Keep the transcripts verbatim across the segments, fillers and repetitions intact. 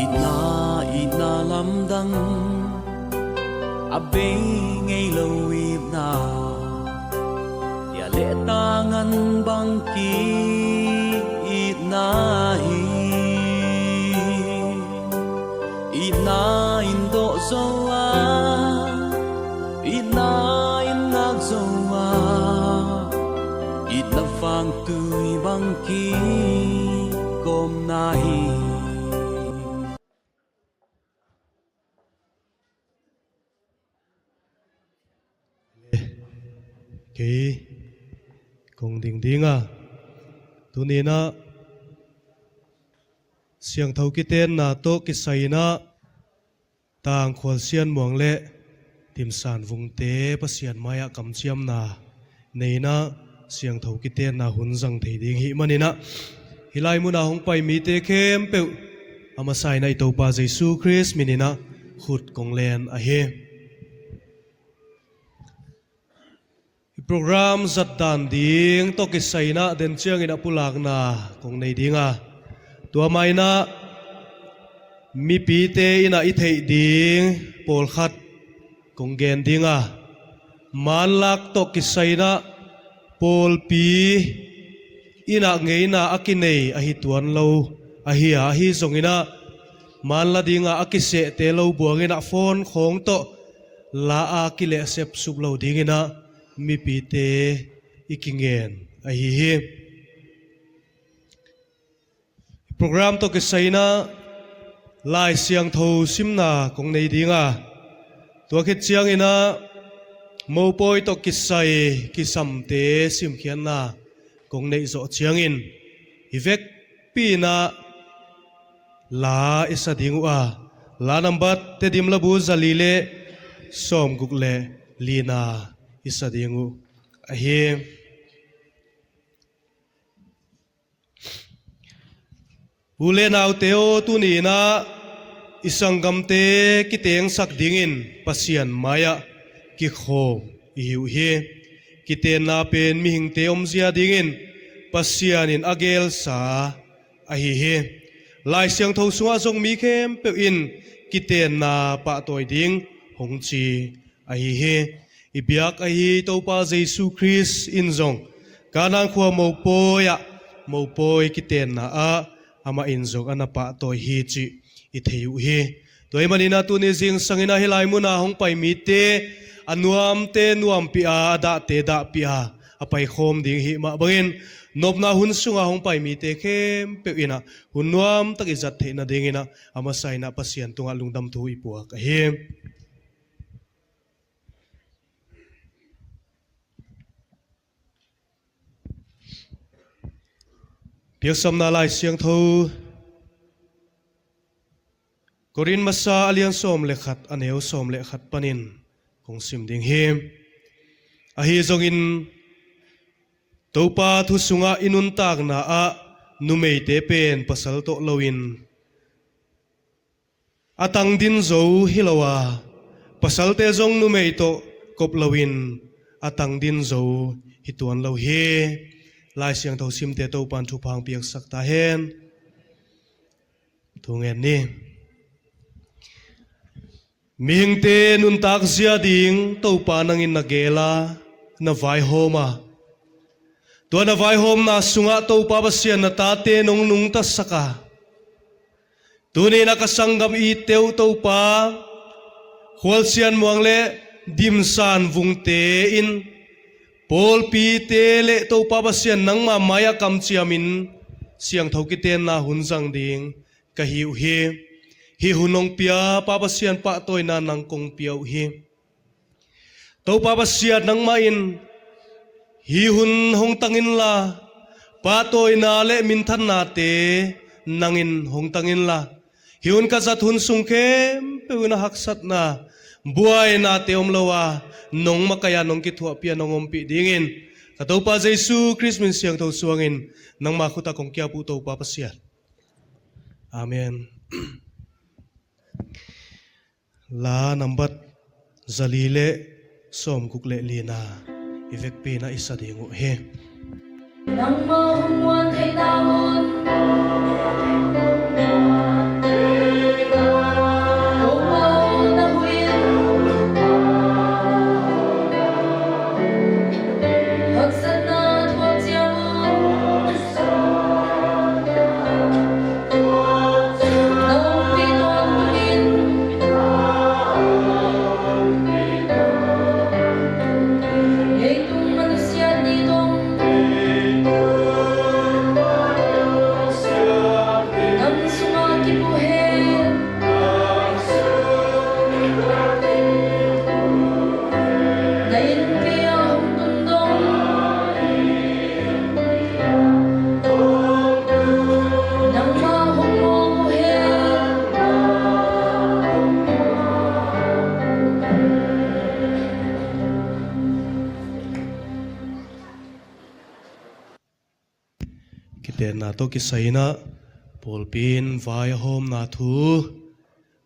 Itna, itna lamdang a bei ngei lo itna, tia leh tangan bang ki itna hi. Itna in dawh zo a, itna in ngak zo a, itna vang tui bang ki kawmna hi. Kei kong ding ding a, tuni-in ah siangtho kitenna tawh kisai-in ah Tangkhual Sian Muang le Dimsan Vungte Pasian mai-ah kamciamna nei-in ah siangtho kitenna hun zang thei ding hih manin ah, hih lai munah hong pai mite khempeuh a masa-in ah i Topa Jesu Khrist min-in ah khut kong len ahi. I program zatdan ding tawh kisai-in ah den ciangin a pulakna kong nei ding a, tua ma-in ah mipite in ah i theih ding pawlkhat kong gen ding a, manlak tawh kisai-in ah pawlpi in ah ngeina a kinei ahi tuan lo ahi a, ahi zongin ah manla dingah a kisehte lo buang-in ah phone khawng tawh la a kilehsep suk lo dingin ah mipite i kingen ahi hi. Program tawh kisai-in ah Lai Siangtho simna kong nei ding a, tua khit ciangin ah mopawi tawh kisai kisamte simkhiatna kong neih zawh ciangin i vekpi-in ah la i sa ding uh a, la nambat Tedim labu zali le sawmguk le lina i sa ding uh ahi. U le naute aw, tuni-in ah i sanggamte kitengsak dingin Pasian mai-ah kikhawm i hi uh hi. Kitenna pen mihingte omzia dingin Pasian in a geelsa ahi hi. Lai Siangtho sungah zong mi khempeuh in kitenna pahtawi ding hong ci ahi hi. I biak ahi Topa Jesu Khrist in zong Kanaan khua mopawi ah, mopawi kitenna ah amah in zong a na pahtawi hi cih i thei uh hi. Tua ahih manin ah tuni zingsangin ah hih lai munah hong pai mite a nuamte nuampih a, a dahte dahpih a, a paikhawm ding i hih mah bangin nopna hun sungah hong pai mite khempeuh in ah hun nuamtak i zat theih nadingin ah a masa-in ah Pasian tungah lungdam thu i puak ahi. Piaksapna Lai Siangtho Korin masa a lian sawm le khat, a neu sawm le khat panin kong sim ding hi. Ahi zongin Topa thu sungah i nuntakna ah numeite pen pasal tawh loin a tangdin zo hi lo a, pasalte zong numei tawh kop loin a tangdin zo hi tuan lo hi. Lai Siangtho simte Topa'n thupha hong piaksak ta hen. Thu ngen ni. Mihingte nuntak zia ding Topa nangin na geel a, na vaihawm a, tua na vaihawmna sungah Topa Pasian na tate nong nungtasak a, tuni-in a ka sanggam itte uh Topa, Khualsianmuang le Dimsanvung te in, pawlpite le Topa Pasian nangma mai-ah kamciamin siangtho kitenna hun zang ding ka hi uh hi. Hih hun hong pia Pa Pasian pahtawina nang kong pia uh hi. Topa Pasian nangmah in hih hun hong tang inla, Pahtawina le minthannate nangin hong tang inla, hih hun ka zat hun sung khempeuh in a haksatna, buainate om lo a, nong makaih a nong kithuahpih a nong ompih dingin ka Topa Jesu Khrist min siangtho suangin nangma khut ah kong kiap uh Topa Pasian. Amen. La nambat zali le sawmguk le lina i vekpi-in ah i sa ding uh hi. Nangmah hong muan theih ta un. Topa aw na huh in. Haksatna thuak ciang un. Kitenna tawh kisai-in ah pawlpi in vaihawmna thu,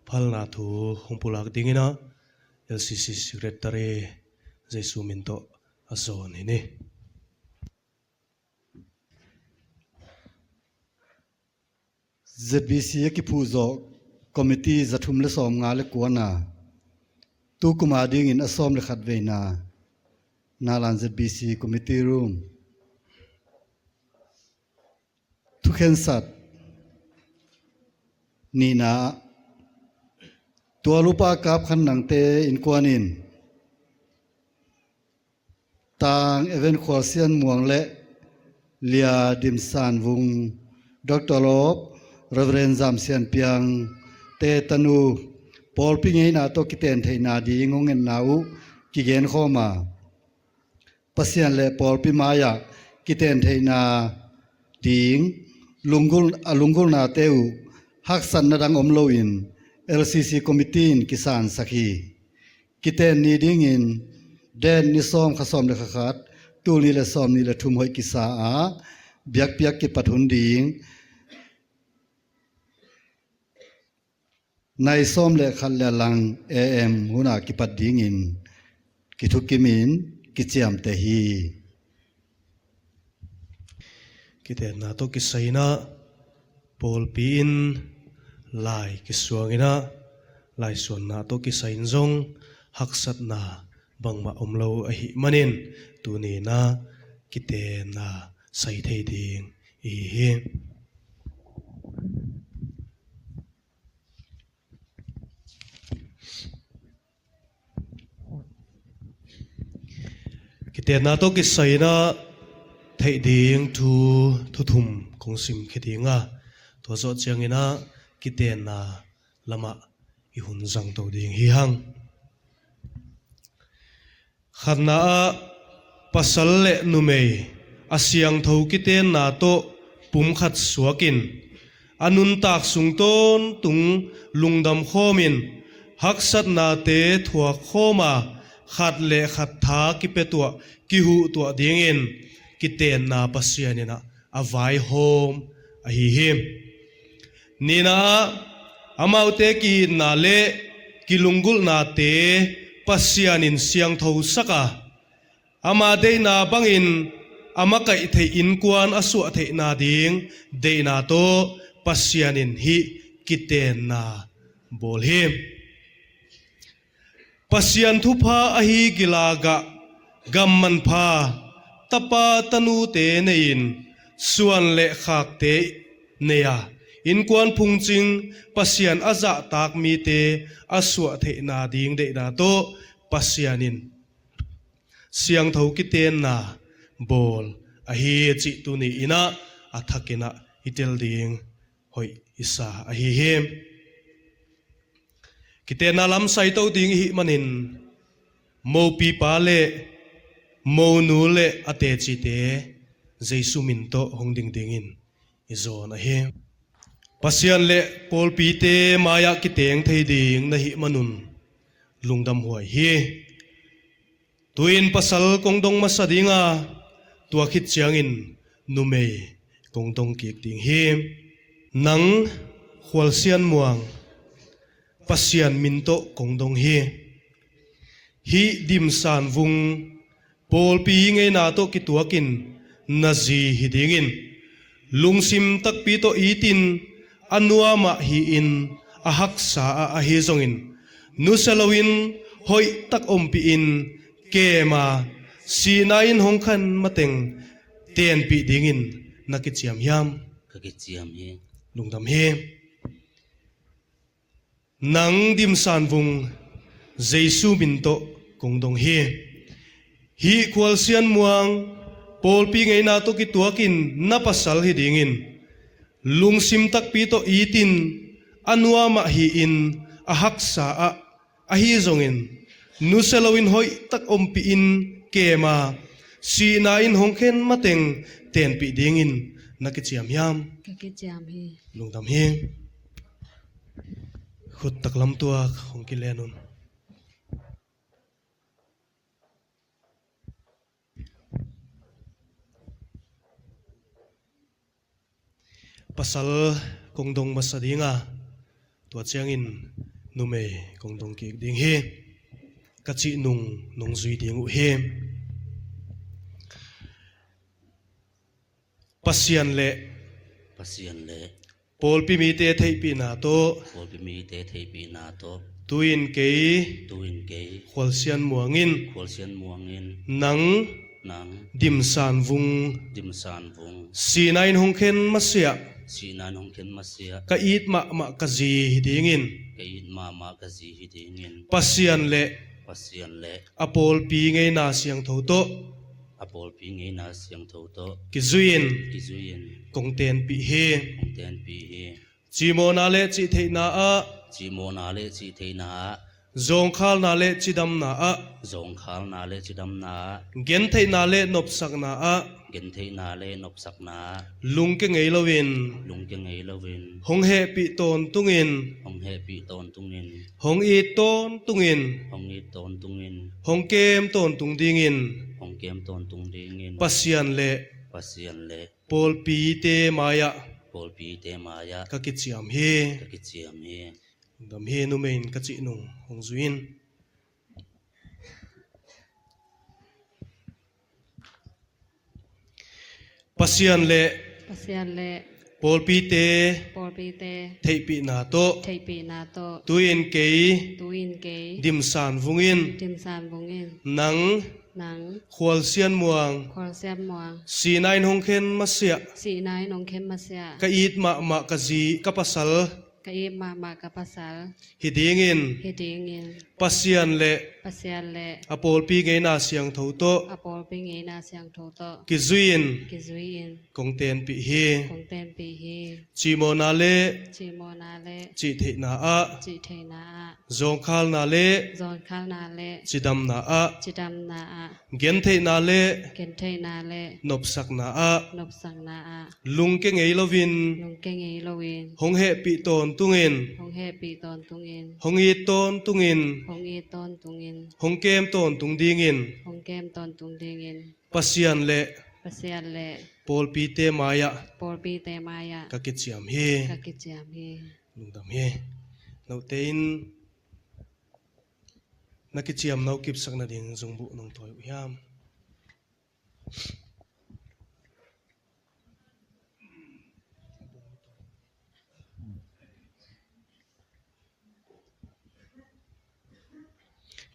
phalna thu hong pulak dingin ah L C C Secretary Jesu min tawh a zawn hi ni. Z B C a kiphuh zawh committee za thum le sawmnga le kuana, tu kum a dingin a sawm le khat veina, Nalan Z B C Committee Room. Thukhensat nihna, tua lupa kap khan nangte innkuan in Tang Evan Khual Sian Muang le Lia Dim San Vung, Doctor of Reverend Zam Sian Piang te tanu, pawlpi ngeina tawh kiten theihna ding hong ngetna uh kigen khawm a, Pasian le pawlpi mai-ah kiten theihna ding lunggul, a lunggulnate uh haksatna dang om loin L C C committee in kisansak hi. Kiten ni dingin date ni sawm, kha sawm le kha khat, tul nih le sawm nih le thum hoih kisa a, biakpiak kipat hun ding nai sawm le khat le a lang A M hun a kipat dingin kithukimin kiciamteh hi. Kitenna tawh kisai-in ah pawlpi in lai kisuangin ah, laisuanna tawh kisai-in zong haksatna bangmah om lo ahih manin tuni-in ah kitenna sai thei ding i hi hi. Kitenna tawh kisai-in ah theih ding thu, thu thum kong simkhia ding a, tua zawh ciangin ah kitenna lamah i hun zangto ding hi hang. Khatna ah, pasal le numei a siangtho kitenna tawh pumkhat suakin a nuntak sung tawntung lungdam khawmin haksatnate thuak khawm a, khat le khat tha kipia tuah, kihuh tuah dingin kitenna Pasian in ah a vaihawm ahi hi. Nihna ah, amaute ki-itna le kilunggulhnate Pasian in siangthosak a, ama deihna bangin a makaih theih innkuan a suah theihna ding deihna tawh Pasian in hih kitenna bawl hi. Pasian thupha ahi gila gah, gam manpha, tapa tanute nei-in, suan le khakte nei a, innkuan phungcing Pasian a zahtak mite a suah theihna ding deihna tawh Pasian in siangtho kitenna bawl ahi cih tuni-in ah a thakin ah i tel ding hoih i sa ahi hi. Kitenna lam saito ding i hih manin mopipa le monu le a tecite Jesu min tawh hong ding dingin i zawn ahi. Pasian le pawlpite mai-ah kiteng thei ding na hih manun lungdam huai hi. Tu-in pasal kong dong masa ding a, tua khit ciangin numei kong dong kik ding hi. Nang Khual Sian Muang, Pasian min tawh kong dong hi. Hih Dimsan Vung pawlpi ngeina tawh kituakin na zi hi dingin, lungsim takpi tawh itin, a nuamah hi-in, a haksa ah ahi zongin, nusia loin hoihtak ompihin, kem a, sihna in hong khen mateng tenpih dingin na kiciam hiam? Ka kiciam hi. Lungdam hi. Nang Dimsan Vung, Jesu min tawh kong dong hi. Hih Khual Sian Muang pawlpi ngeina tawh kituakin na pasal hi dingin, lungsim takpi tawh itin, a nuamah hi-in, a haksa ah ahi zongin, nusia loin hoihtak ompihin, kem a, sihna in hong khen mateng tenpih dingin na kiciam hiam? Ka kiciam hi. Lungdam hi. Khut taklam tuak hong kilen un. Pasal kong dong masa ding a, tua ciangin numei kong dong kik ding hi. Ka cih nung nong zui ding uh hi. Pasian le Pasian le pawlpi mite theihpihna tawh, pawlpi mite theihpihna tawh, tu-in kei, tu-in kei, Khual Sian Muang in, Khual Sian Muang in, nang, nang, Dimsan Vung, Dimsan Vung, sihna in hong khen masiah, sihna in hong khen masiah, ka it mahmah ka zi hi dingin, ka it mahmah ka zi hi dingin, Pasian le, Pasian le a pawlpi ngeina siangtho tawh, a pawlpi ngeina siangtho tawh, kizui-in, kizui-in, kong tenpih hi. Kong tenpih hi. Cimawhna le cihtheihna ah, cimawhna le cihtheihna ah, zawngkhalna le cidamna ah, zawngkhalna le cidamna ah, gentheihna le nopsakna ah, gentheihna le nopsakna ah, lungke ngei loin, lungke ngei loin, hong hehpih tawntungin, hong hehpih tawntungin, hong it tawntungin, hong it tawntungin, hong kem tawntung dingin, hong kem tawntung dingin, Pasian le, Pasian le pawlpite mai-ah, pawlpite mai-ah, ka kiciam hi. Ka kiciam hi. Lungdam hi. Numei in ka cih nung hong zui in. Pasian le, Pasian le pawlpite, pawlpite theihpihna tawh, theihpihna tawh, tu-in kei, tu-in kei, Dimsan Vung in, Dimsan Vung in, nang, nang, Khual Sian Muang, Khual Sian Muang, sihna in hong khen masiah, sihna in hong khen masiah, ka it mahmah ka zi, ka pasal, ka it mahmah ka pasal hi dingin, hi dingin, Pasian le, Pasian le a pawlpi ngeina siangtho tawh, a pawlpi ngeina siangtho tawh, kizui-in, kizui-in, kong tenpih hi. Kong tenpih hi. Cimawhna le, cimawhna le, cihtheihna ah, cihtheihna ah, zawngkhalna le, zawngkhalna le, cidamna ah, cidamna ah, gentheihna le, gentheihna le, nopsakna ah, nopsakna ah, lungke ngei loin, lungke ngei loin, hong hehpih tawntungin, hong hehpih tawntungin, hong it tawntungin, hong it tawntungin, hong kem tawntung dingin, hong kem tawntung dingin, Pasian le, Pasian le pawlpite mai-ah, pawlpite mai-ah, ka kiciam hi. Ka kiciam hi. Lungdam hi. Note in na kiciamna uh kipsak nading zungbuh nong tawi uh hiam?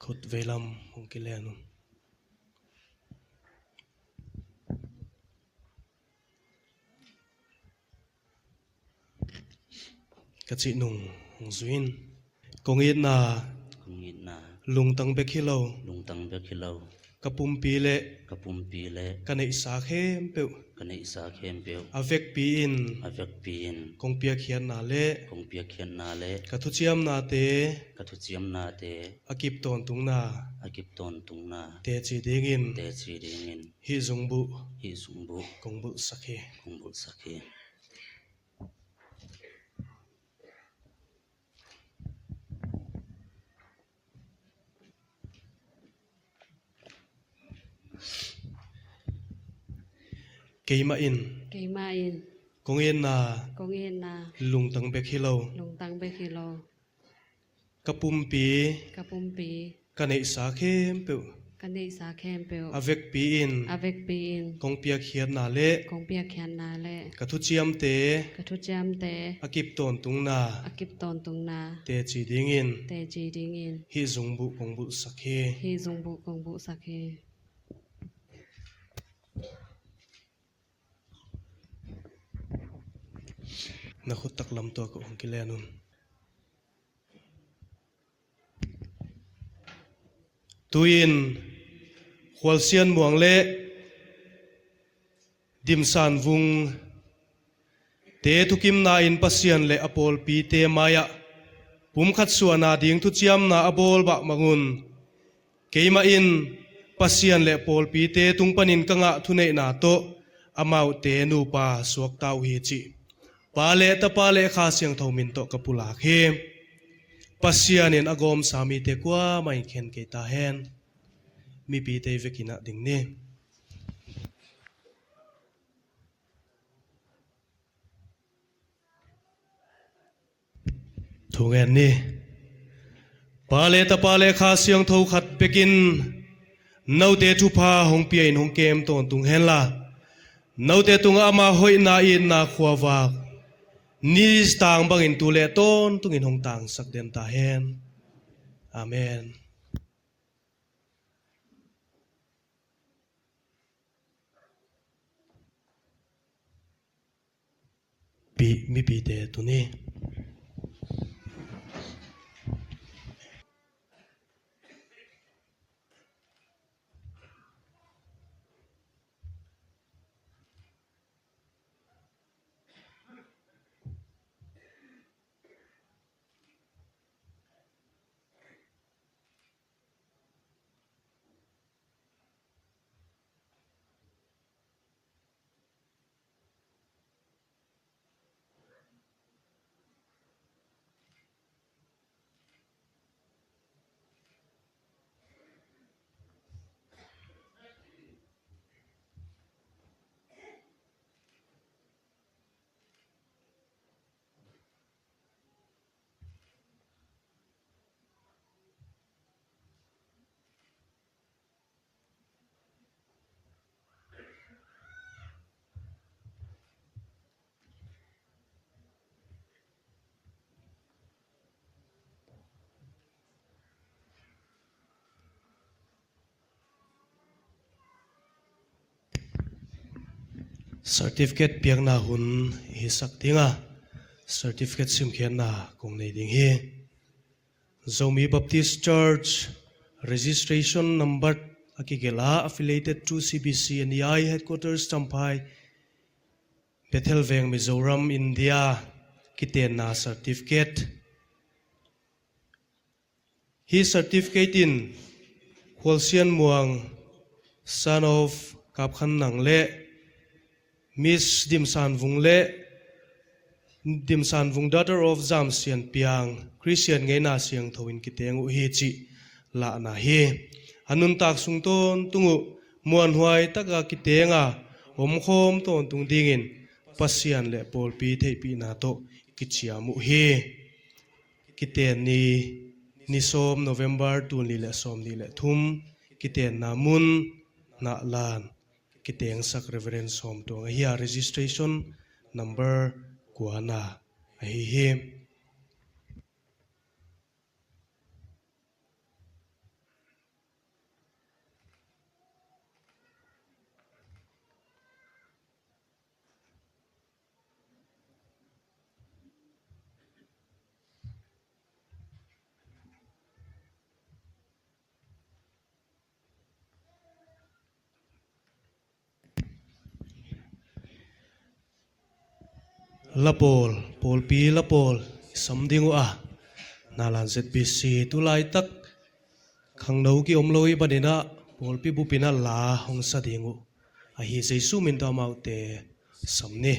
Khut veilam hong kilen un. Ka cih nung hong zui in. Kong itna, kong itna, lungtang bek hi lo, lungtang bek hi lo, Ka pumpi le ka pumpi le ka neihsa khempeuh ka neihsa khempeuh a vekpi in a vekpi in kong piakkhiatna le kong piakkhiatna le ka thuciamnate ka thuciamnate a kip tawntungna a kip tawntungna teci dingin teci dingin hih zungbuh hih zungbuh kong bulhsak hi. Kong bulhsak hi. Keimah in keimah in kong itna kong itna lungtang bek hi lo. Lungtang bek hi lo. Ka pumpi ka pumpi ka neihsa khempeuh ka neihsa khempeuh a vekpi in a vekpi in kong piakkhiatna le kong piakkhiatna le ka thuciamte ka thuciamte a kip tawntungna a kip tawntungna teci dingin teci dingin hih zungbuh kong bulhsak hi. Hih zungbuh kong bulhsak hi. Na khut taklam tawh ka hong kilen un. Tu-in Khualsian Muang le Dimsan Vung te thukimna in Pasian le a pawlpite mai-ah pumkhat suahna ding thuciamna a bawl mahmah un. Keimah in Pasian le pawlpite tung panin ka ngah thuneihna tawh amaute nupa suakta uh hi cih Pa le Tapa le Kha Siangtho min tawh ka pulak hi. Pasian in a gawmsa mite kuamah in khen kei ta hen. Mipite i vekin ah ding ni. Thu ngen ni. Pa le Tapa le Kha Siangtho khat bekin note thupha hong pia in hong kem tawntung henla, note tungah ama hoihna itna khuavak ni tang bangin tu le tawntungin hong tangsak den ta hen. Amen. Pi, mipite tuni. Certificate piakna hun i hisak ding a, certificate simkhiatna kong nei ding hi. Zomi Baptist Church registration number a kigelh a, affiliated to C B C N E I headquarters Champhai, Bethel Veng, Mizoram, India, kitenna certificate. Hih certificate in Khualsian Muang, son of Kap Khan Nang le Miss Dim San Vung le Dim San Vung, daughter of Zam Sian Piang, Christian ngeina siangtho in kiteng uh hi cih lahna hi. A nuntak sung tawntung uh muanhuai taka kitenga omkhawm tawntung dingin Pasian le pawlpi theihpihna tawh kiciam uh hi. Kiten ni, ni sawm November, tul nih le sawm nih le thum, kitenna mun Nahlan, kitengsak Reverend Sawm Tuang ahi a, registration number kuana ahi hi. La pawl, pawlpi la pawl i sam ding uh a, Nalan Z B C tu laitak khangno ki-om lo i baninah pawlpi bupinah la hong sa ding uh ahi Jesu min tawh amaute sam ni.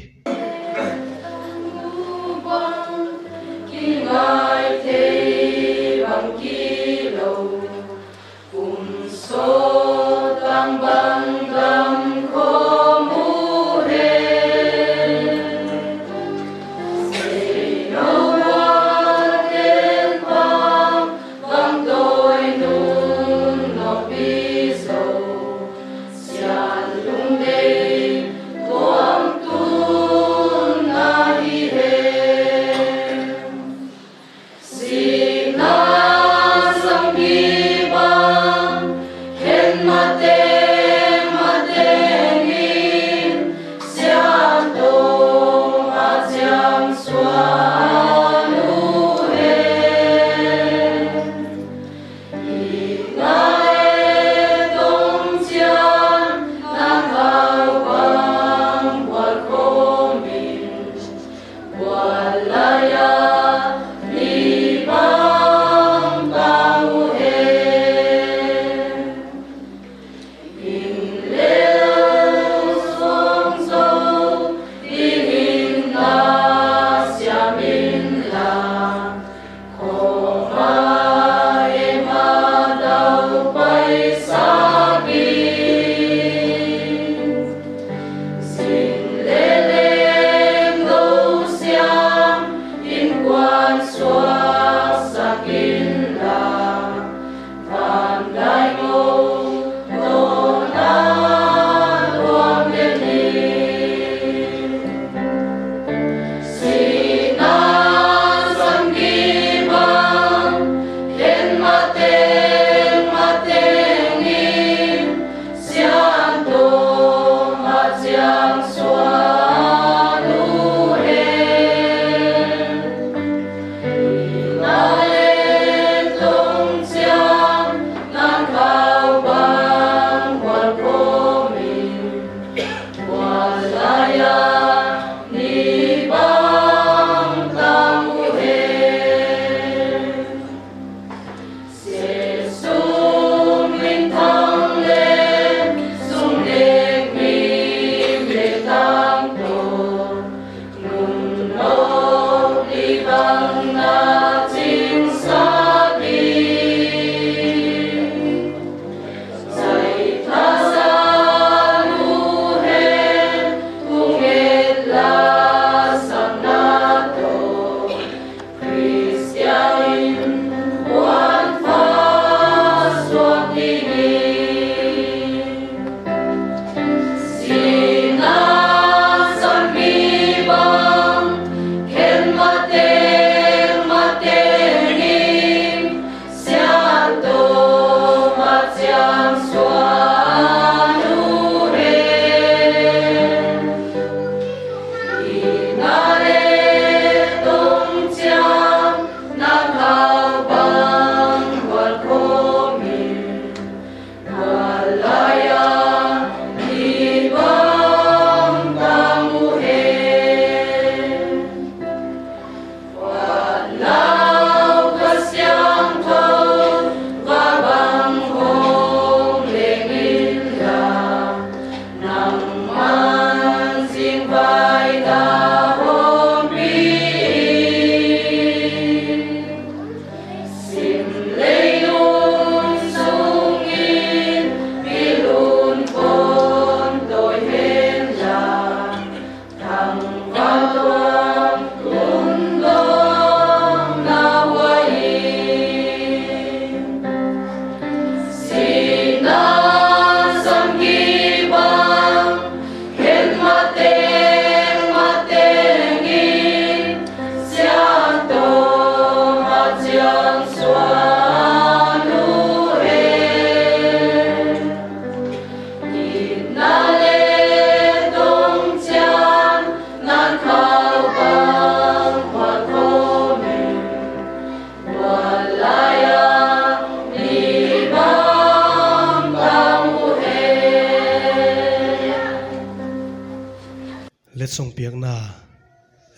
Letsong piakna.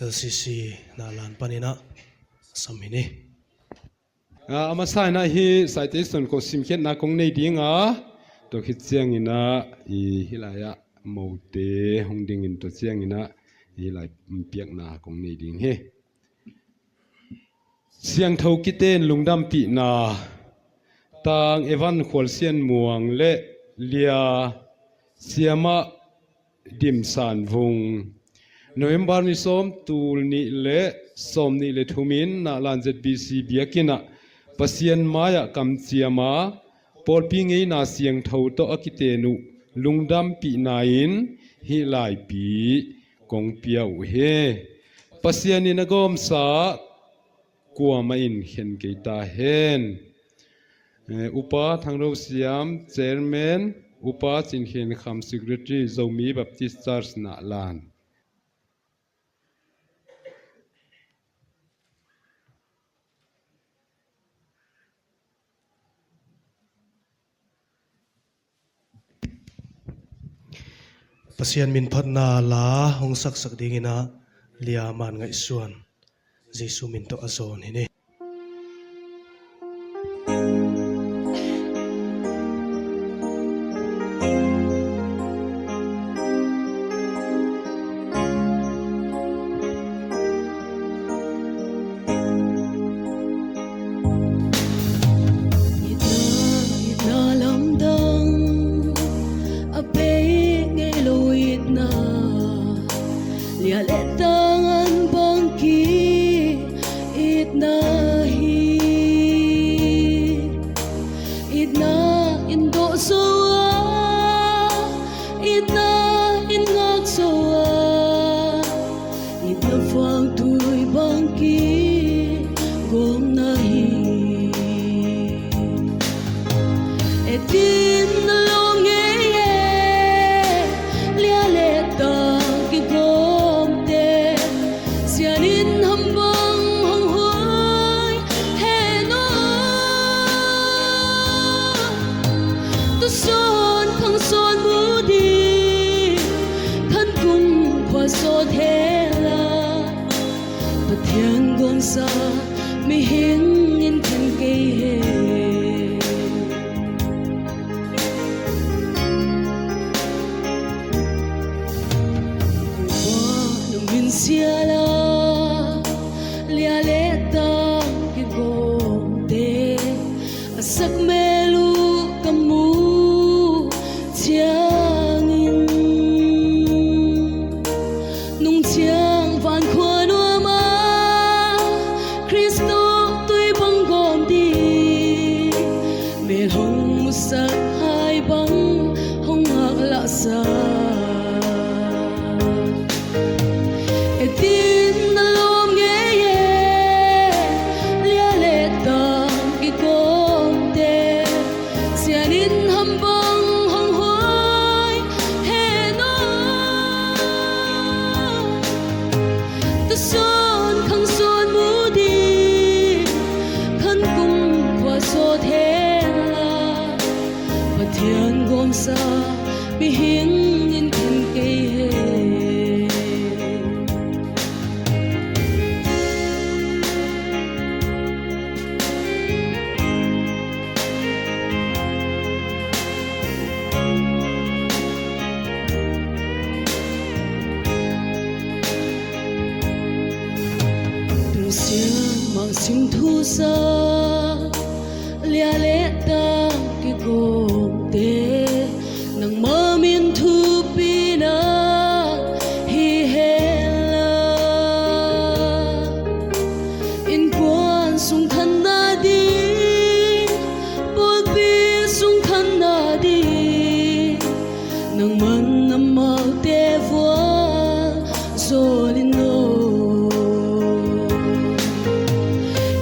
L C C na lan paninah sam hi ni. Ah, a masa inah hih citation kong simkhiatna kong nei dinga, tua khit cianginah i hih lai-ah mote hong dingin tua cianginah hih lai piakna kong nei ding hi. Siangtho kiten lungdampihna. Tang Evan Khual Sian Muang le Lia Siamah Dim San Vung. November ni sawm, tul nih le sawm nih le thum in Nahlan Z B C biakinn ah Pasian mai-ah kamciam a, pawlpi ngeina siangtho tawh a kiten uh lungdampihna in hih laipi kong pia uh hi. Pasian in a gawmsa kuamah in khen kei ta hen. Eh, Upa Thang Ro Siam, Chairman, Upa Cin Khen Kham, Secretary, Zomi Baptist Church, Nahlan. Pasian min phatna la hong saksak dinginah Lia Man Ngaihsuan Jesu min tawh a zawn hi ni. Itna, itna lamdang a pei ngei lo itna, Lia le Tang an bang ki itna hi. Itna in dawh zo a, itna in ngak zo a, itna vang tui bang kigawmna hi. Etin na lawm ngei e, Lia le Tang kigawmte, Sian in ham bang hong huai hen aw. Tusawn khang sawn mu ding, khan kum khua sawt hen la, Pathian gawmsa mihing in khen kei hen. Upa nong min sial a, Lia le Tang kigawmte, a sak mel uh ka muh ciangin, nung ciang van khua nuam a, Khrist tawh tui bang gawm ding, mel hong musak hai bang hong ngak lahsa. Etin na lawm ngei e, Lia le Tang kigawmte, Sian in ham bang hong huai hen aw. Tusawn khang sawn mu ding, khan kum khua sawt hen la, Pathian gawmsa mihing in khen kei hen. Tung siang mang sim thu sa, Lia le Tang kigawmte, nangma min thupina hi hen la. Innkuan sung khanna ding, pawlpi sung khanna ding, nangman amaute vualzawl in aw.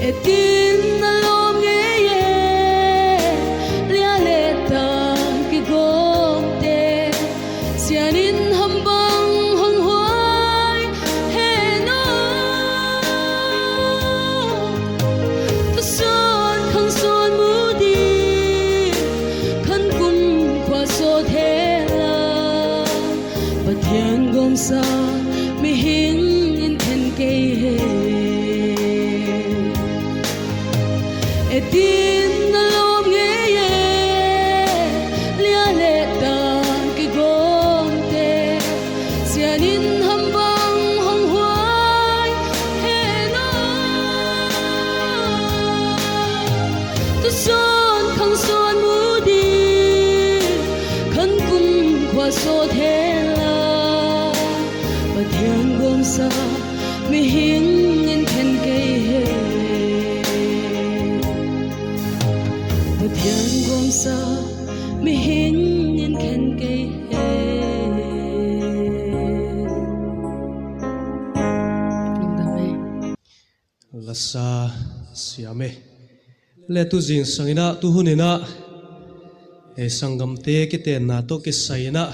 Etin na lawm ngei e, Lia le Tang kigawmte, Sian in ham bang hong huai hen aw. Tusawn khang sawn mu ding, khan kum khua sawt hen la, Pathian gawmsa mihing in khen Din na lawm ngei e, lia le dan kigawmte, sianin ham bang hong huai hen aw. Tusawn khang sawn mu ding, khan kumkhua sawt hen la, Pathian gawmsa mihing in khen kei hen. Pathian gawmsa mihing in khen kei hen. Lungdam e. Lasa siam e. Le tu zingsang in ah, tu hun in ah, e, sanggamte kitenna tawh kisai in ah,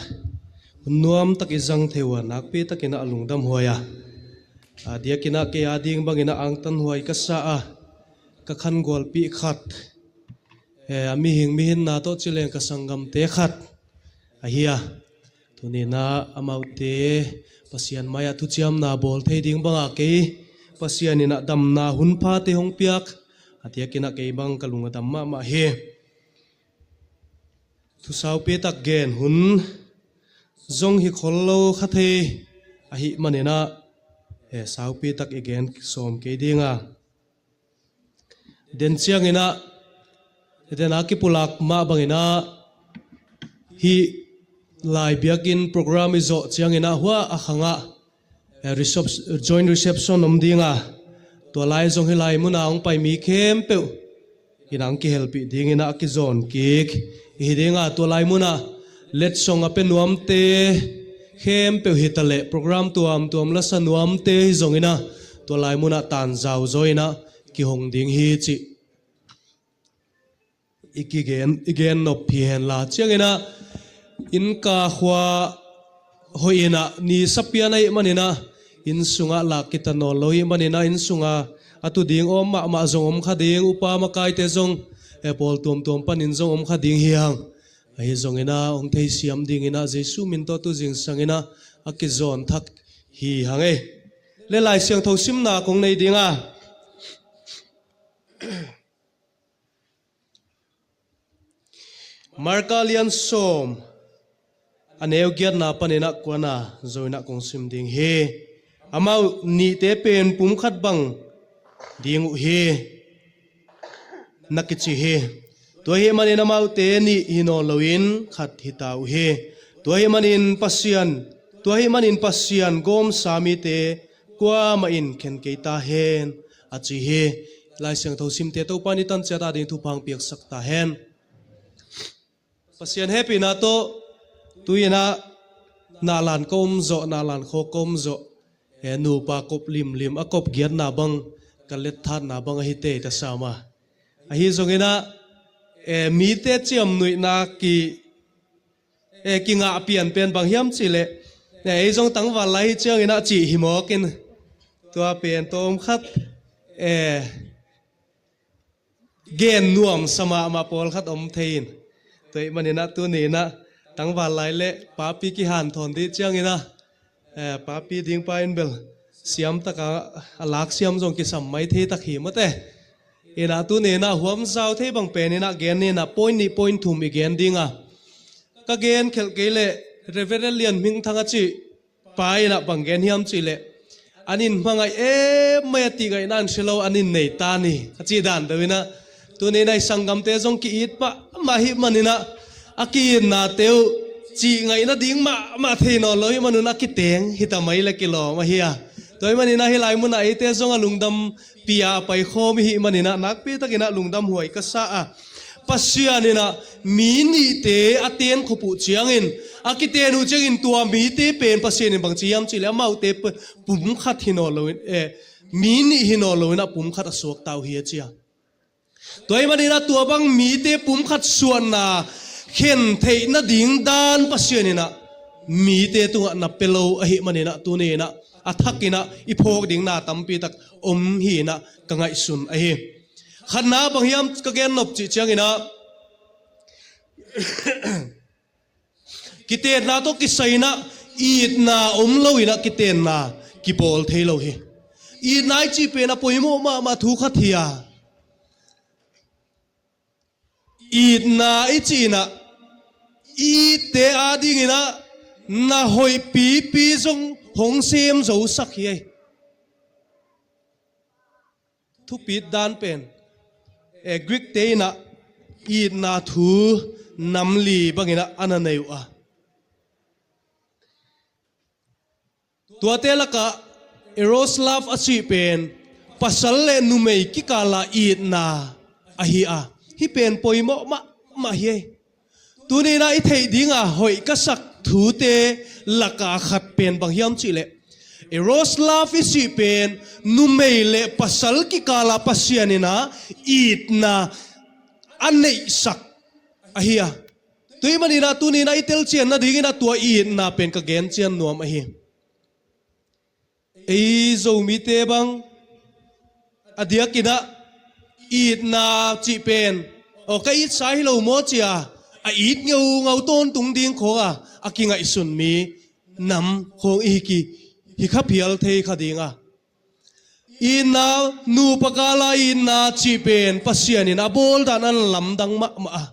hun nuam tak i zang thei uh a, nakpi tak in ah lungdam huai a. A diak in ah kei a ding bang in ah angtan huai ka sa a, ka khan gualpih khat, e, a mihing mihinna tawh ci leng ka sanggamte khat ahi a. Tuni in ah amaute Pasian mai-ah thuciamna bawl thei ding bang a, kei Pasian in ah damna hun phate hong piak a diak in ah kei bang ka lung a dam mahmah hi. Thu saupi tak gen hun zong hi khol lo kha thei ahih man in ah, e, saupi tak i gen sawm kei ding a. Den ciang in ah, den a kipulak mah bang in ah, hih lai biakinn program i zawh ciang in ah, hua a khang ah, e, recep-, joint reception om ding a, tua lai zong hih lai mun a hong pai mi khempeuh in ah hong kihelpih ding in ah a kizawn kik i hi ding a, tua lai mun ah letsong a pia nuamte khempeuh hi ta leh, program tuamtuam lasa nuamte hi zong in ah, tua lai mun ah tan zauzaw in ah kihong ding hi cih i kigen, i gen nop hi hen la. Ciang in ah, innka khua hoih in ah, nisa pian ahih man in ah, inn sung ah lak kita nawn lo ahih man in ah, inn sung ah a tu ding om mahmah zong om kha ding, upa makaite zong, e, pawl tuamtuam panin zong om kha ding hi hang. Ahi zong in ah, hong theisiam ding in ah, Jesu min tawh tu zingsang in ah a kizawn thak hi hang e. Le Lai Siangtho simna kong nei ding a. Marka lian sawm, a neu giatna panin ah kuana zo in ah kong sim ding hi. Amau nihte pen pum khat bang ding uh hi, na kici hi. Tua ahih manin amaute nih hi nawn loin khat hi ta uh hi. Tua ahih manin Pasian, tua ahih manin Pasian gawmsa mite kuamah in khen kei ta hen, a ci hi. Lai Siangtho simte Topa in i tan ciat a ding thupha hong piaksak ta hen. Pasian hehpihna tawh, tu in ah nalan ka om zawh, nalan khawk ka om zawh, e, nupa kop limlim, a kop giatna bang, ka letthatna bang ahi tei ta sam a. Ahi zong in ah, e, mite ciamnuihna ki, e, kingah pian pen bang hiam cih leh, e, ei zong tangval lai hi ciang in ah cih hi mawk in, tua pen tawm khat, e, gen nuamsa mahmah pawlkhat om thei in. Tua ahih man in ah tuni in ah tangval lai le papi kihanthawn ding ciang in ah, e, papi ding pa in bel siam tak a, a lak siam zong kisam mai thei tak hi mate. In ah tuni in ah huam zau thei bang pen in ah gen ni in ah point nih point thum i gen ding a. Ka gen khelh kei leh Reverend Lian Hming Thang a cih pa in ah bang gen hiam cih leh, an in hmangaih em mai a, tih ngaihna an si lo, an in nei ta ni, a cih dan deuh in ah, tuni in ah i sanggamte zong ki-it mahmah ahih man in ah, a ki-itnate uh cih ngaihna ding mahmah thei nawn lo ahih man un a kiteng hi ta mai le kilawm ahi a. Tua ahih man in ah hih lai mun ah eite zong a lungdam pi a pai khawm i hih man in ah nakpi tak in ah lungdam huai ka sa a. Pasian in ah mi nihte a ten khop uh ciangin, a kiten uh ciangin tua mite pen Pasian in bang ci hiam cih leh amaute pe-, pum khat hi nawn loin, e, mi nih hi nawn loin ah pum khat a suak ta uh hi a ci a. Tua ahih man in ah tua bang mite pum khat suahna khen theih nading dan Pasian in ah mite tungah na pia lo ahih man in ah tuni in ah a thak in ah i phawk ding na tampi tak om hi in ah ka ngaihsun ahi. Khatna bang hiam ka gen nop cih ciang in ah, kitenna tawh kisai in ah itna om lo in ah kitenna kibawl thei lo hi. Itna i cih pen a poimawh mahmah thu khat hi a. Itna i cih inah i itte ading inah na hoih pipi zong hong sem zosak hi ei. Thupit dan pen, eh, Greek te inah itna thu nam li bang inah a na nei uh a, tuate lakah eros love a cih pen pasal le numei kikala itna ahi a, hih pen poimawh mahmah hi ei. Tuni inah i theih dinga hoih ka sak thute laka khat pen bang hiam cihleh, eros love i cih pen numei le pasal kikala Pasian inah itna a neihsak ahi a. Tua ahih manin ah tuni inah i telcian nading inah tua itna pen ka gencian nuam ahi. Ei Zomite bang a diak inah itna cih pen, aw, ka itsa hi lo maw ci-a a it ngeungau tawntung ding khawng a, a kingaihsun mi nam khawng i hi ki, hi kha phial thei kha ding a. Itna, nupa kala itna cih pen Pasian in a bawl dan a lamdang mahmah a.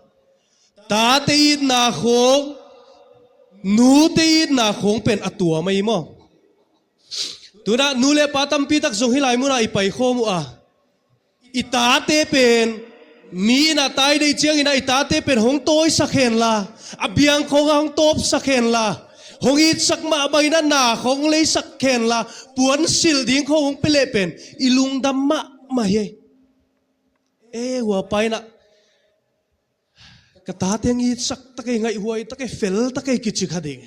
Tate itna khawng, nute itna khawng pen a tuam ahi maw? Tunah nu le pa tampi tak zong hih lai munah i paikhawm uh a, i tate pen mi inah tai deih ciang inah i tate pen hong tawisak henla, a biang khawngah hong tawpsak henla, hong itsak mahmah inah na khawng leisak henla, puansilh ding khawng hong pia leh pen i lungdam mahmah hi. E, hua pa inah ka tate hong itsak tak ei, ngaihhuai tak ei, fel tak ei kici kha ding.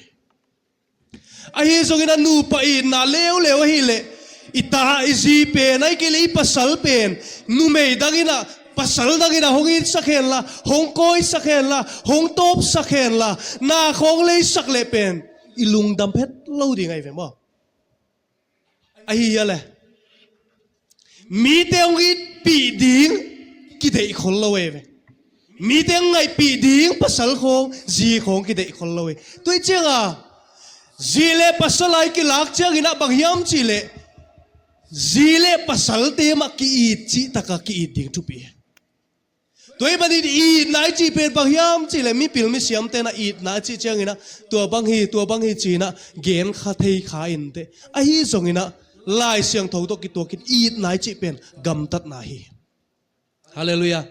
Ahi zongin a nupa itna leuleu ahileh, i ta, i zi pen, ahih kei leh i pasal pen numei dang inah, pasal dang inah hong itsak henla, hong kawisak henla, hong tawpsak henla, na khawng leisak leh pen i lungdam het lo ding ahi ve maw? Ahi a le, mite hong itpih ding kideih khol lo ei ve. Mite hong ngaihpih ding pasal khawng, zi khawng kideih khol lo ei. Tua ahih cianga zi le pasal a i kilak ciang inah bang hiam cihleh, zi le pasalte mah ki-it cih takah ki-it ding thupi. Tua ahih manin itna i cih pen bang hiam cihleh, mipil misiamte inah itna a cih ciang inah tua bang hi, tua bang hi ci inah gen kha thei kha inteh. Ahi zong inah Lai Siangtho tawh kituakin itna i cih pen gamtatna hi. Halleluiah.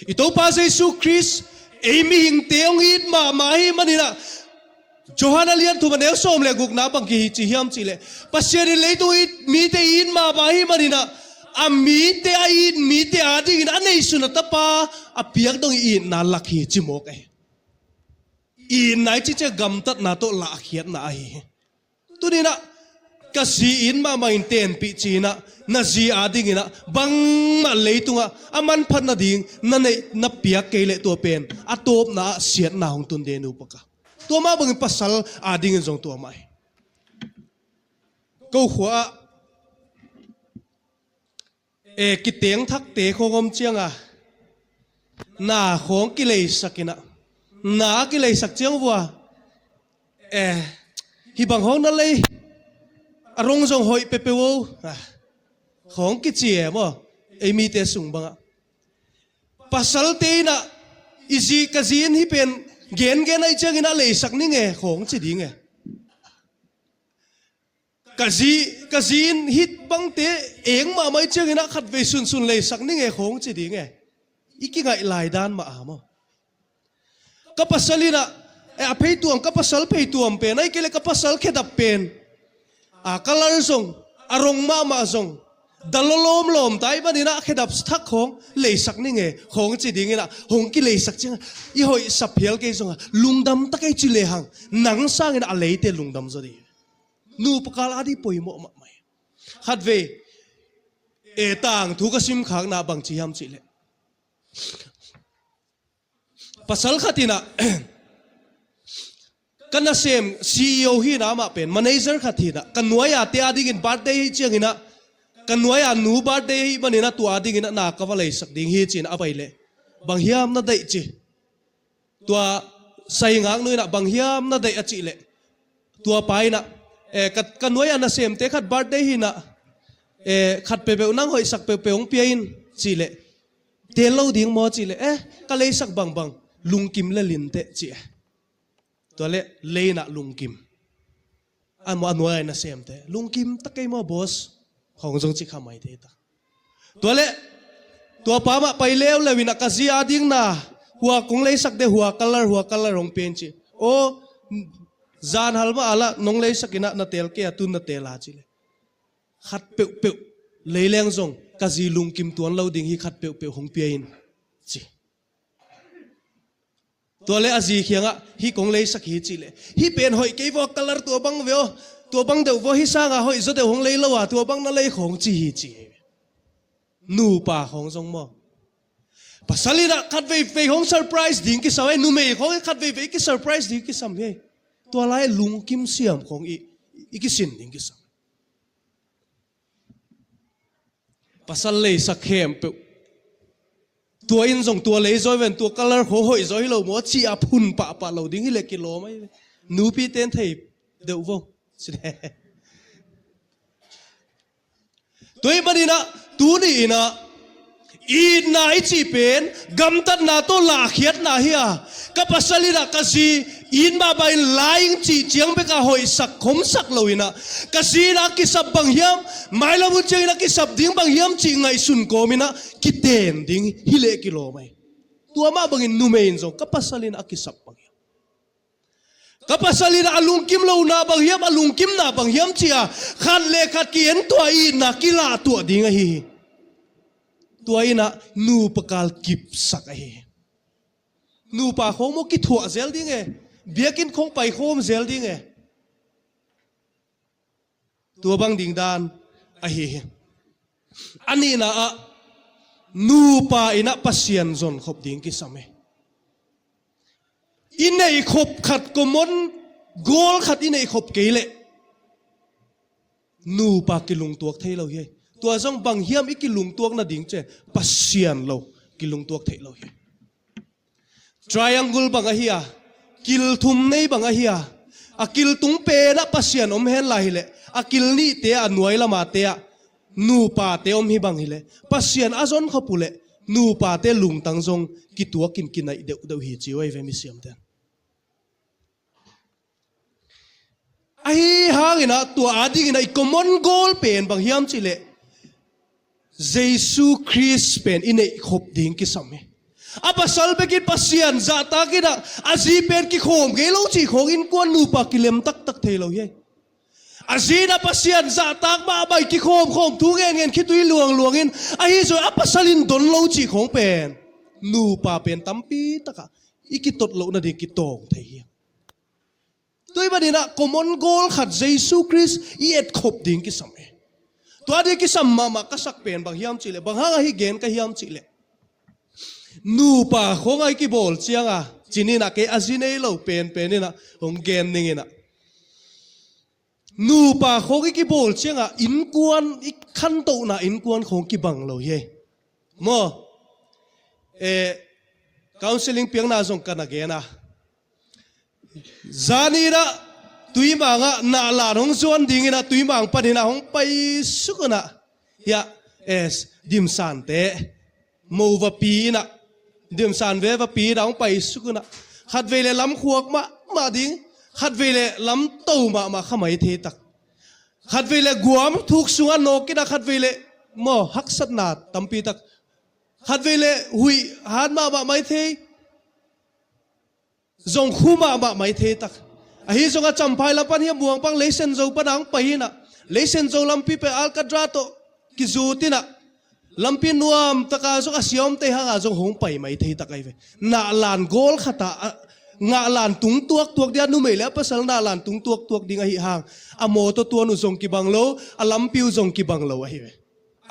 I Topa Jesu Khrist ei mihingte hong it mahmah ahih manin ah, Johan a lian thum a neu sawm le gukna bang kici hiam cihleh, Pasian in leitung it mite it mahmah ahih manin ah, a mite, a it mite adingin a neihsun a Tapa a piak dong itna lak hi ci mawk ahi. Itna i cih ciang gamtatna tawh lahkhiatna ahi hi. Tuni inah ka zi it mahmah in tenpih ci inah, na zi ading inah bangmah leitungah a manphat nading na neih, na piak kei leh tua pen a tawpna ah siatna hong tun ding, nupa ka. Tua mah bangin pasal adingin zong tua mah hi. Ko khua ah, e, kiteng thakte khawng om cianga na khawng kileisak inah, na a kileisak ciang vua, e, hih bang hawng na lei, a rong zong hoih peuhpeuh o, a, khawng kici e maw? Ei mite sung bangah pasalte inah, i zi, ka zi in hih pen gengen ahih ciang inah leisak ning e khawng ci ding e. Ka zi, ka zi in hih bangte eng mahmah ahih ciang inah khatvei sunsun leisak ning e khawng ci ding e. I kingaih lai dan mah a maw? Ka pasal inah, e, a pheituam, ka pasal pheituam pen, ahih kei leh ka pasal khedap pen, a, color zong, a rong mahmah zong da lawlawm lawm ta ahih manin ah khedap thak khawng leisak ning e khawng ci ding inah, hong kileisak ciangah i hoih sap phial kei zongah lungdam tak ei ci lehang, nang sangin a leite lungdam zaw ding. Nupa kal ading poimawh mahmah hi. Khatvei, e, tangthu ka simkhakna bang ci hiam cihleh, pasal khat inah, ka nasem C E O hi inah, amah pen manager khat hi inah, ka nuai-ate adingin birthday ahih ciang inah, ka nuai-a nu birthday ahih manin ah tua ading inah na ka va leisak ding hi ci inah a vai leh, bang hiam na deih ci. Tua saingaknu inah bang hiam na deih a cih leh, tua pa inah, e, ka, ka nuai-a nasemte khat birthday hi inah, e, khat peuhpeuh nang hoihsak peuhpeuh hong pia in cih leh, Tel lo ding maw cih leh, eh, ka leisak bangbang lungkim le linteh ci e. Tua leh lei in ah lungkim. A nuai a nuai a nasemte lungkim ta kei maw boss, hong zong ci kha mai thei ta. Tua leh tua pa mah pai leuleu in ah ka zi a ding na, hua kong leisak de, hua color, hua color hong pia in ci. Aw, zan hal mah a lah nong leisak in ah na tel kei a, tun na tel a ci leh. Khat peuhpeuh lei leng zong ka zi lungkim tuan lo ding hi, khat peuhpeuh hong pia in ci. Tua leh a zi kiangah hih kong leisak hi cih leh, hih pen hoih kei vaw, color tua bang ve aw, tua bang deuh vaw, hih sangah hoih zaw deuh hong lei lo a, tua bang na lei khawng ci hi ci hi. Nupa khawng zong maw, pasal in ah khat veivei hong surprise ding kisam e, numei khawng in khat veivei ki surprise ding kisam hi. Tua lai lungkim siam khawng i, i kisin ding kisam. Pasal leisak khempeuh, tua in zong tua lei zaw ven, tua color kho hoih zaw hi lo maw, ci a phun pahpah lo ding hi leh kilawm ahi ve. Nupi ten thei deuh vo. Tua ahih manin ah tuni in ah itna i cih pen gamtatna tawh lahkhiatna hi a, ka pasal in ah ka zi it mahmah in lai ing cih ciang bek a hoihsak khomsak lo in ah, ka zi in ah a kisap bang hiam, mailam hun ciangin a kisap ding bang hiam cih ngaihsun kawm in ah kiten ding hi leh kilawm ahi. Tua mah bangin numei in zong ka pasal in ah a kisap bang hiam, ka pasal in ah a lungkim lohna bang hiam, a lungkimna bang hiam ci a, khat le khat ki-en tuah, itna kilah tuah ding ahi hi. Tua in ah nupa kal kipsak ahi hi. Nupa khawng maw kithuah zel ding e, biakinn khawng paikhawm zel ding e. Tua bang ding dan ahi hi. A nihna ah nupa in ah Pasian zonkhop ding kisam hi. I neihkhop khat, common goal khat i neihkhop kei leh nupa kilungtuak thei lo hi. Tua zong bang hiam i kilungtuak nading ci e, Pasian lo kilungtuak thei lo hi. Triangle bang ahi a, kil thum nei bang ahi a, a kil tung pen ah Pasian om hen lai hi leh, a kil nihte ah, a nuai lam a te ah nupate om hi bang hi leh, Pasian a zonkhop uh leh nupate lungtang zong kituak in kinaih deuhdeuh hi ci uh ahi ve, misiamten. Ahi hangin ah tua a dingin ah i common goal pen bang hiam cih leh, Jesu Khrist pen i neihkhop ding kisam hi. A pasal bekin Pasian zahtak in ah, a zi pen kikhawm ngei lo cih khawng innkuan nupa kilem taktak thei lo hi. A zi in ah Pasian zahtak mahmah in kikhawmkhawm, thu ngenngen, khitui luangluang in, ahi zong a pasal in don lo cih khawng pen nupa pen tampi takah i kitot loh nading kitawng thei hi. Tua ahih manin ah common goal khat Jesu Khrist i etkhop ding kisam hi. Tua ding kisam mahmah ka sak pen bang hiam cih leh, bang hang ahi gen ka hiam cih leh, nupa khawng a i kibawl ciang a, ci ni in ah, kei a zi nei lo penpen in ah hong gen ning in ah, nupa khawng i kibawl ciang a innkuan, i khantohna innkuan khawng kibang lo hi. Maw? Eh, counseling piakna zong ka na gen a, zan in ah tuimang ah nahlan hong zuan ding in ah, tuimang panin ah hong paisuk in ah, hiah, eh, dimsante mo va pi in ah, dimsan ve va pi in ah hong paisuk in ah, khatvei leh lamkhuak mahmah ding, khatvei leh lamto mahmah kha mai thei tak, khatvei leh guam thuk sungah nawk in ah, khatvei leh maw haksatna tampi tak, khatvei leh huih hat mahmah mai thei, zong khu mahmah mai thei tak. Ahi zong a Champhai lam pan hiah Muang pan Leisenzo pan a hong pai in ah, Leisenzo lampi pen Alcadra tawh kizut in ah, lampi nuam tak a zong a sia omte hang a zong hong pai mai thei tak ahi ve. Nahlan goal khat ah, a, nahlan tung tuaktuak ding a, numei leh a pasal nahlan tung tuaktuak ding ahi hang, a mawtaw tuan uh zong kibang lo, a lampi uh zong kibang lo ahi ve.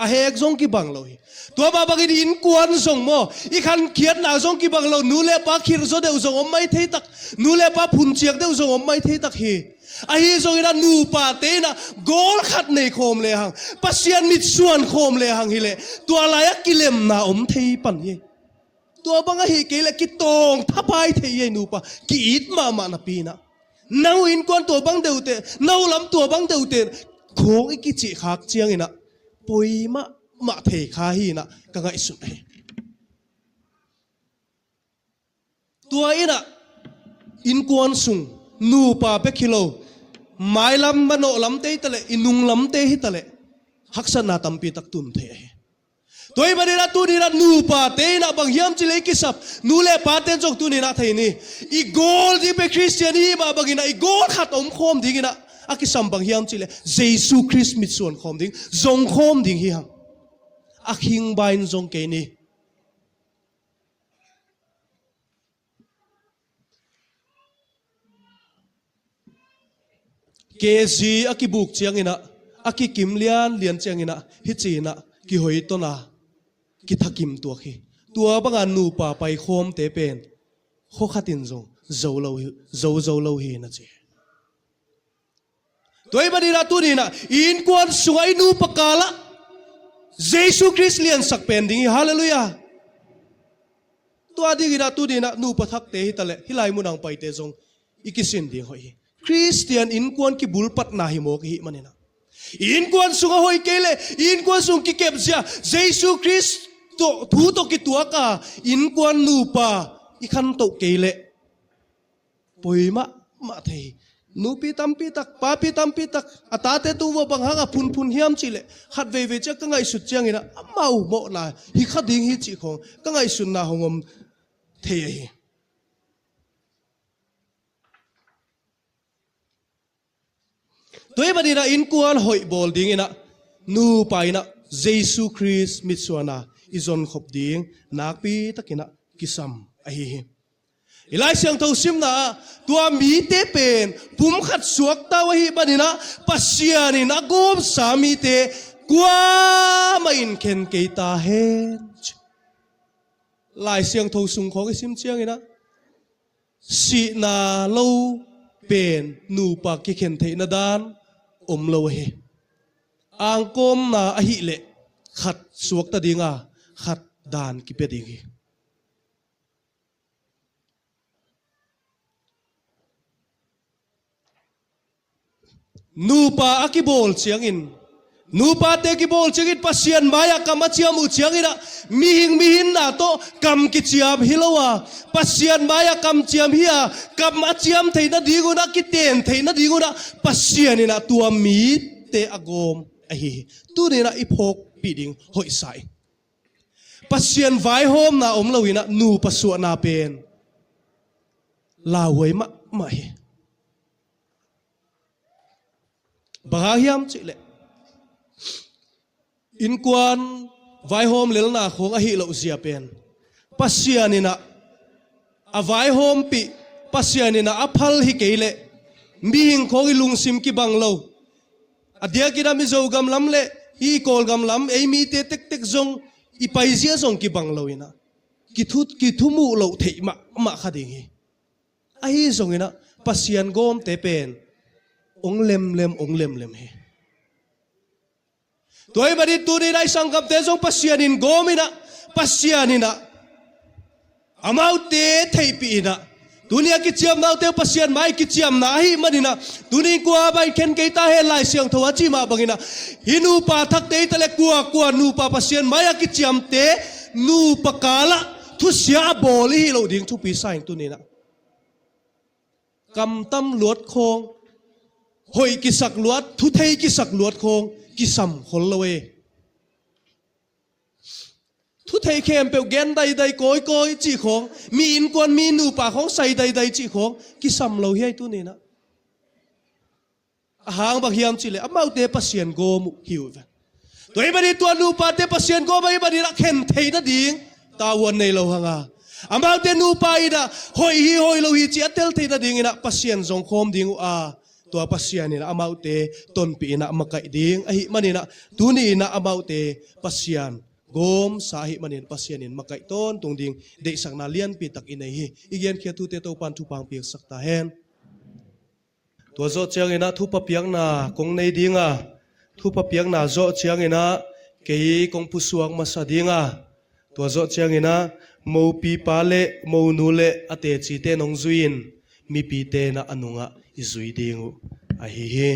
A hek zong kibang lo hi. Tua mah bangin innkuan zong maw, i khankhiatna zong kibang lo, nu leh pa khirzaw deuh zong om mai thei tak, nu leh pa phunciak deuh zong om mai thei tak hi. Ahi zongin ah nupate in ah goal khat neikhawm lehang, Pasian mitsuan khawm lehang hi leh, tua lai-ah kilemna om thei pan hi. Tua bang ahi kei leh kitawng thapai thei hi, nupa ki-it mahmah napi in ah. Nang uh innkuan tua bang deuhteh, nang uh lam tua bang deuhteh khawng i kicih khak ciangin ah poi mahmah thei kha hi in ah ka ngaihsun ahi. Tua inah innkuan sung nupa bek hi lo, mailam manawh lamte hi taleh, i nung lamte hi taleh, haksatna tampi tak tun thei ahi. Tua ahih maninah tuninah nupate inah bang hiam cihleh i kisap, nu le pate zong tuninah thei ni. I gawl ding pen Khristian i hih mah banginah i gawl khat a omkhawm dinginah a kisam bang hiam cihleh Jesu Khrist mitsuan khawm ding, zong khawm ding hi hang. A khingba in zong kei ni. Kezi a kibuk cianginah, a kikim lianlian cianginah, hih ci-inah kihoi tona kithakim tuak hi. Tua banga nupa paikhawmte pen khua khatin zong zo lo hi, zo zo lo hi na ci. Tua ahih maninah tuninah i innkuan sungah i nupa kalah Jesu Khrist liansak pen ding hi. Halleluiah. Tua dinginah tuninah nupa thakte hi taleh, hih lai munah paite zong i kisin ding hoih hi. Khristian innkuan kibulpatna hi mawk i hih maninah, i innkuan sungah hoih kei leh i innkuan sung kikepzia Jesu Khrist tawh, thu tawh kituaka innkuan nupa i khantoh kei leh poi mahmah thei hi. Nupi tampi tak, papi tampi tak a tate tung uah bang hanga phunphun hiam cihleh, khat veivei ciang ka ngaihsut cianginah amau mawhna hi kha ding hi cih khawng ka ngaihsutna hong om thei ahi. Tua ahih maninah innkuan hoih bawl dinginah nupa inah Jesu Khrist mitsuana i zonkhop ding nakpi takinah kisam ahi hi. I Lai Siangtho simna ah tua mite pen pumkhat suakta uh ahih maninah Pasian in a gawmsa mite kuamah in khen kei ta hen. Lai Siangtho sung khawng i sim cianginah sihna lo pen nupa kikhen theihna dan om lo ahi. Angkawmna ahih leh khat suakta dinga khat dan kipia ding hi. Nupa a kibawl ciangin, nupate kibawl ciangin Pasian mai-ah kam a ciam uh cianginah mihing mihinna tawh kam kiciam hi lo a, Pasian mai-ah kam ciam hi a, kam a ciam theih nadingunah, kiten theih nadingunah Pasian inah tua mite a gawm ahi hi. Tuninah i phawkpih ding hoihsa hi. Pasian vaihawmna om loinah nupa suahna pen lauhuai mahmah hi. Bang hang hiam cihleh, innkuan vaihawm lelna khawng ahi loh zia pen Pasian inah a vaihawmpih, Pasian inah a phal hi kei leh mihing khawng i lungsim kibang lo. A diakinah Mizo gam lam le i Kawlgam lam ei mite tektek zong i paizia zong kibang loinah kithu, kithumuh loh theih mahmah kha ding hi. Ahi zonginah Pasian gawmte pen ong lemlem, ong lemlem hi. Tua ahih manin tuninah i sanggamte zong Pasian in gawminah, Pasian inah amaute theihpih inah, tuni a kiciamnaute uh Pasian mai kiciamna ahih maninah, tuni kuamah in khen kei ta hen, Lai Siangtho a cih mah banginah, hih nupa thakte hi taleh kuakua nupa Pasian mai a kiciamte nupa kalah thusia a bawl i hih loh ding thupi sa ing tuninah. Kamtam luat khawng, hoih kisak luat, thuthei kisak luat khawng kisam khol lo e. Thuthei khempeuh gen daidai kawikawi cih khawng, mi innkuan mi nupa khawng sai daidai cih khawng kisam lo hi ai tuninah. A hang bang hiam cihleh amaute Pasian gawm uh hi uh ve. Tua ahih manin tua nupate Pasian gawm ahih maninah khen thei nading tavuan nei lo hanga, amaute nupa inah hoih hi hoih lo hi cih a tel thei nadinginah Pasian zong khawm ding uh a, tua Pasian inah amaute tonpih inah makaih ding ahih maninah, tuni inah amaute Pasian gawmsa ahih manin Pasian in makaih tawntung ding deihsakna lianpi tak i nei hi. I genkhiat thute Topan thupha piaksak ta hen. Tua zawh cianginah thupha piakna kong nei dinga, thupha piakna zawh cianginah kei kong pusuak masa dinga, tua zawh cianginah mopipa le monu le a tecite nong zui-in mipite inah a nungah i zui ding uh ahi hi.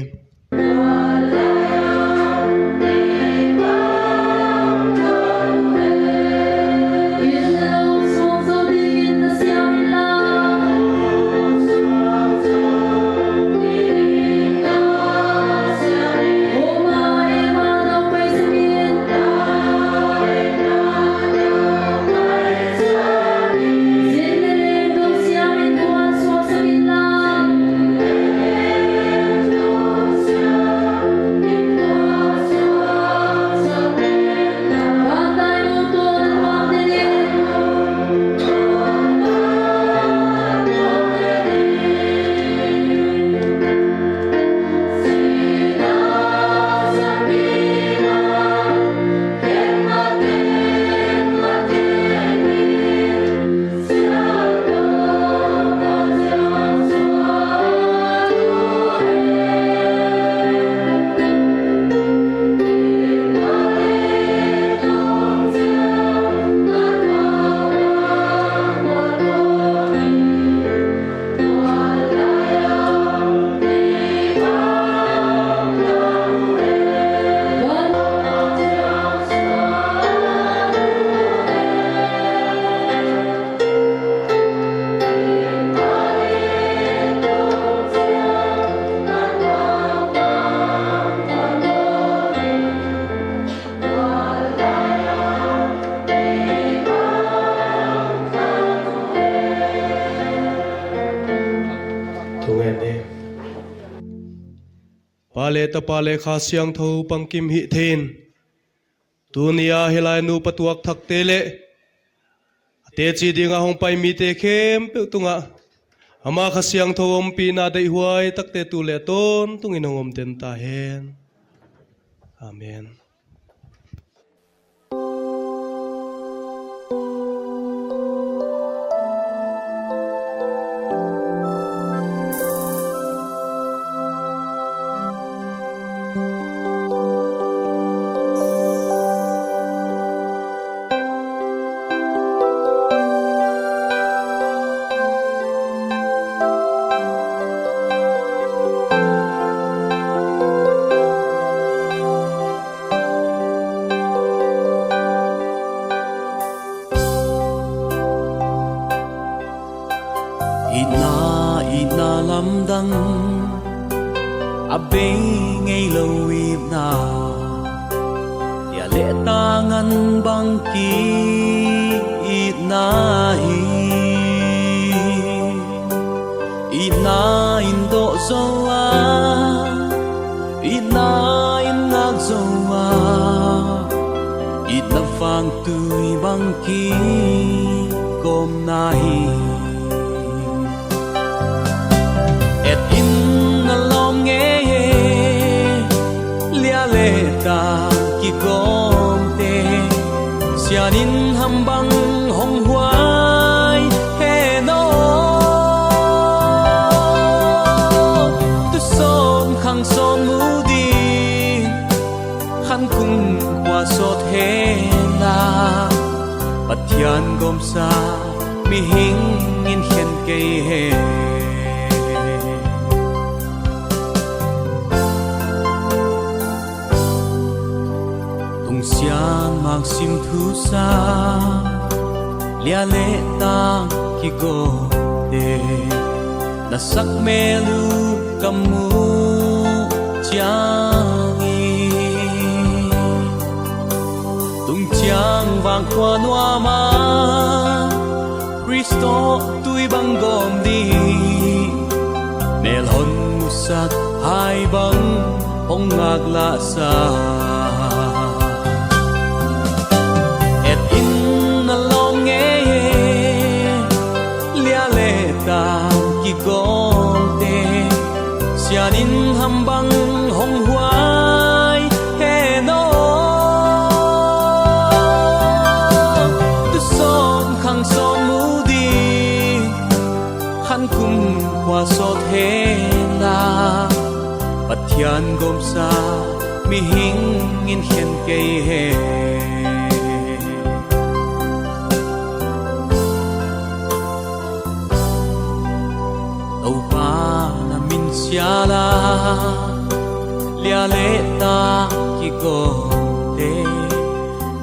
le Tapa le Kha Siangtho pangkim hih thei in, tuni-a hih lai nupa tuak thakte le a teci dinga hong pai mite khempeuh tungah ama Kha Siangtho ompihna deihhuai takte tu le tawntungin hong om den ta hen. Amen. Itna, itna lamdang a bei ngei lo itna, lia le ta ngan bang ki-itna hi. Itna in dawh zo a, itna in ngak zo a, itna vangtui bang kigawmna hi. Et in na lawm ngei e, lia le ta kigawmte, sian in ham bang hong huai hen aw. Tusawn khang sawn mu ding, khan kum khua sawt hen la, Pathian gawmsa mihing in khen kei hen. Tung siangmang sim thusa, lia le ta kigawmte, na sak mel uh ka muh ciangin, tung ciang vang khua nuam a, Khrist tawh tui bang gawm ding, mel hon musak hai bang hong ngak lahsa. Et in na lawm ngei e, lia le ta kigawmte, sian in ham bang hong huai hen aw. Tusawn khang sawn mu ding, khan kum khua sawt hen la, Pathian gawmsa mihing in khen kei hen. Topa na min sial a, lia le ta kigawmte,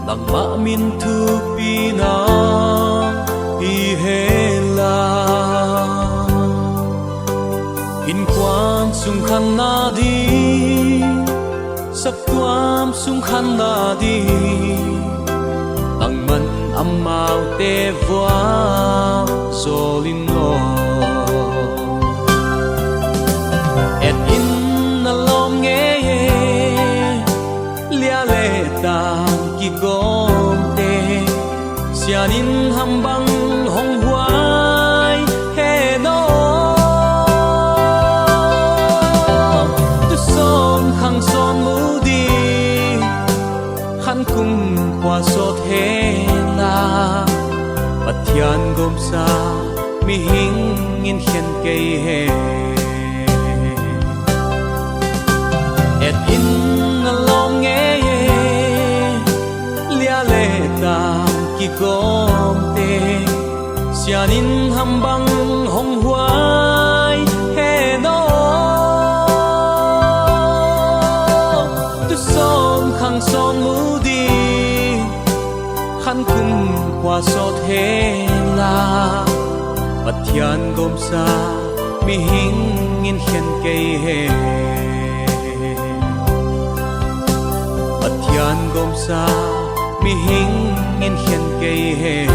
nangmah min thupina hi hen la. Innkuan sung khanna ding, saptuam sung khanna ding, nangman amaute vualzawl in aw. Et in na lawm ngei e, lia le ta kigawmte, sian in ham bang hong huai hen aw. Tusawn khang sawn mu ding, khan kum khua sawt hen la, Pathian gawmsa mihing in khen kei hen. Et in na lawm ngei e, lia le ta kigawmte, sian in ham bang hong huai hen aw. Tusawn khang sawn mu ding, khan kum khua sawt hen la, Pathian gawmsa mihing in khen kei hen. Pathian gawmsa mihing in khen kei hen.